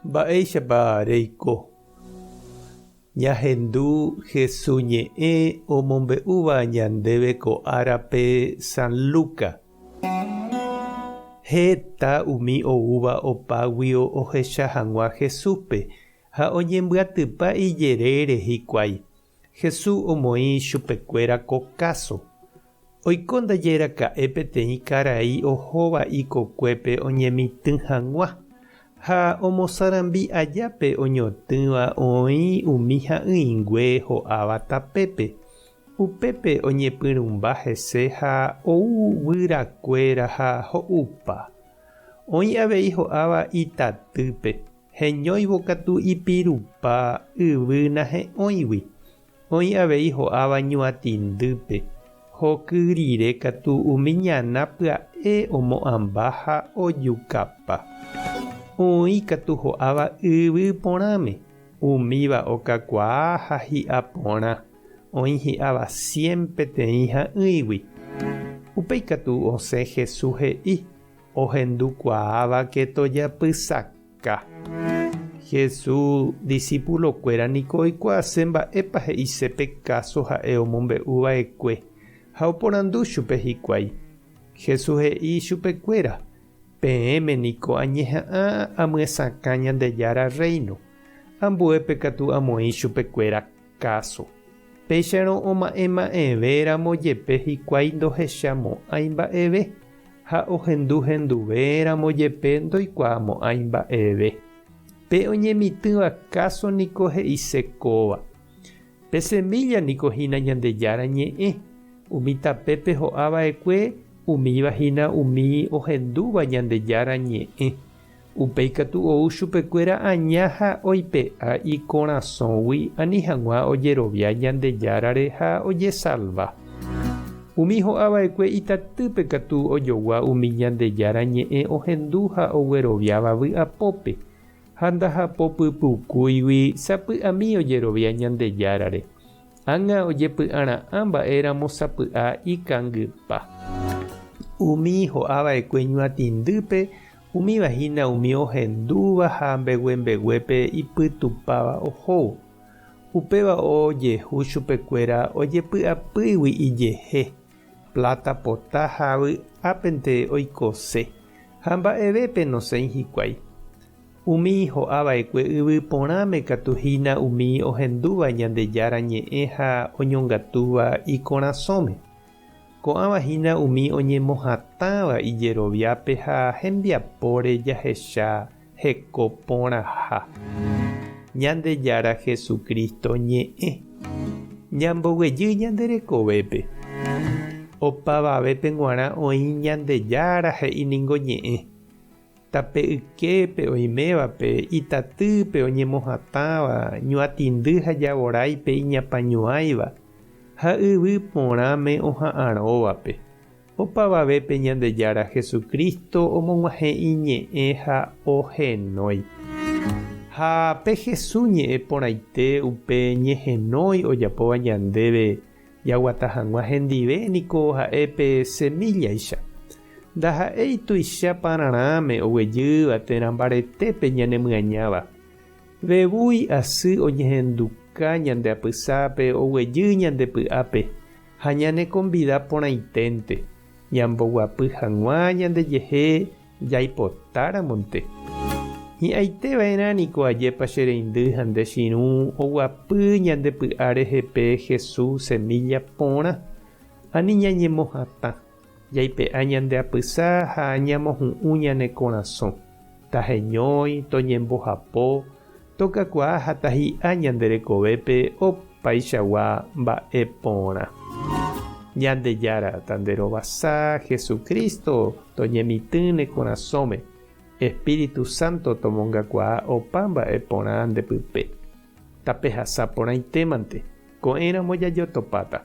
Mba'éichapa reiko? Ñahendu Hesu ñe'ẽ omombe'úva ñandéve ko árape San Luca. Heta umi oúva opáguio ohecha hag̃ua Jesúspe ha oñembyatypa ijerére hikuái. Jesús omoĩ chupekuéra ko káso. Oiko ndaje raka'e peteĩ karai ohóva ikokuépe oñemitỹ hag̃ua, ha omosarambi aja pe oñotỹva oĩ umi ha'ỹingue ho'áva tapépe. Upépe oñepyrũmba hese ha ou guyrakuéra ha ho'upa. Oĩ avei ho'áva itatýpe. Heñóivo katu ipirupa yvy nahe'õigui, oĩ avei ho'áva ñuatĩndýpe, hoky rire katu umi ñana pya'e omo'ãmba ha ojukapa. Oĩ katu ho'áva yvy porãme, umíva okakuaa ha hi'a porã, oĩ hi'áva cien peteĩ ha'ỹigui. Upéi katu osẽ Jesús he'i, Ohendukuaávake tojapysaka. Jesús disipulokuéra niko oikuaase mba'épa he'ise pe káso ha'e omombe'u va'ekue, ha oporandu chupe hikuái. Jesús he'i chupekuéra, Peẽme niko añeha'ã amyesakã Ñandejára Rréino, ambuépe katu amoĩ chupekuéra káso. Péicharõ oma'ẽma'ẽve ramo jepe hikuái ndohechamo'ãi mba'eve, ha ohendu henduve ramo jepe ndoikuaamo'ãi mba'eve. Pe oñemitỹva káso niko he'ise kóva. Pe semílla niko hína Ñandejára Ñe'ẽ, umi tapépe ho'a va'ekue umíva hína umi ohendúva Ñandejára Ñe'ẽ. Upéi katu ou chupekuéra aña ha oipe'a ikorasõgui ani hag̃ua ojerovia Ñandejárare ha ojesalva. Umi ho'a va'ekue itatýpe katu ojogua umi Ñandejára ñe'ẽ ohendu ha ogueroviáva vy'apópe, ha ndahapopypukúigui sapy'ami ojerovia Ñandejárare. Ág̃a ojepy'ara'ã mba'éramo sapy'a ikangypa. Umi ho'a va'ekue ñuatĩndýpe Umíva hína umi ohendúva ha mbeguembeguépe ipytupáva ohóvo. Upéva ojehu chupekuéra ojepy'apýigui ijehe, pláta pota ha vy'ápente oikose, ha mba'evépe nosẽi hikuái. Umi ho'a va'ekue yvy porãme katu hína umi ohendúva Ñandejára ñe'ẽ ha oñongatúva ikorasõme. Ko'ãva hína umi oñemohatãva ijeroviápe ha hembiapóre jahecha heko porãha. Ñandejára Jesucristo ñe'ẽ. Ñamboguejy ñande rekovépe. Opavavépe g̃uarã oĩ Ñandejára he'i ningo ñe'ẽ. Tape yképe oimévape, itatýpe oñemohatãva, ñuatĩndy ha javoráipe iñapañuãiva, ha yvy porãme oha'arõvape. Opavavépe Ñandejára Jesucristo omog̃uahẽ iñe'ẽ ha ohenói. Ha pe Jesús ñe'ẽ porãite upe ñehenói ojapóva ñandéve Jaguata hag̃ua hendive niko ha'e pe semíllaicha. Ndaha'éi tuicha pararãme oguejýva térã mbaretépe ñanemyañáva. Vevúi asy oñehenduka ñande apysápe oguejy ñande py'ápe ha ñanekombida porãiténte, ñamboguapy hag̃ua ñandejehe Jaipotáramonte. Hi'ãite va'erã niko ajépa che reindy ha nde chirũ oguapy ñande py'a rehe pe Jesús semilla porã. Ani ñañemohatã, jaipe'a ñande apysa ha ñamohu'ũ ñane korasõ. Taheñói, toñembohapo, tokakuaa ha tahi'a ñande rekovépe opaichagua mba'e porã. Ñandejára tanderovasa, Jesucristo toñemitỹ ne korasõme, Espíritu Santo tomongakuaa opa mba'e porã nde pype. Tapehasa porãitémante, ko'ẽramo jajotopáta.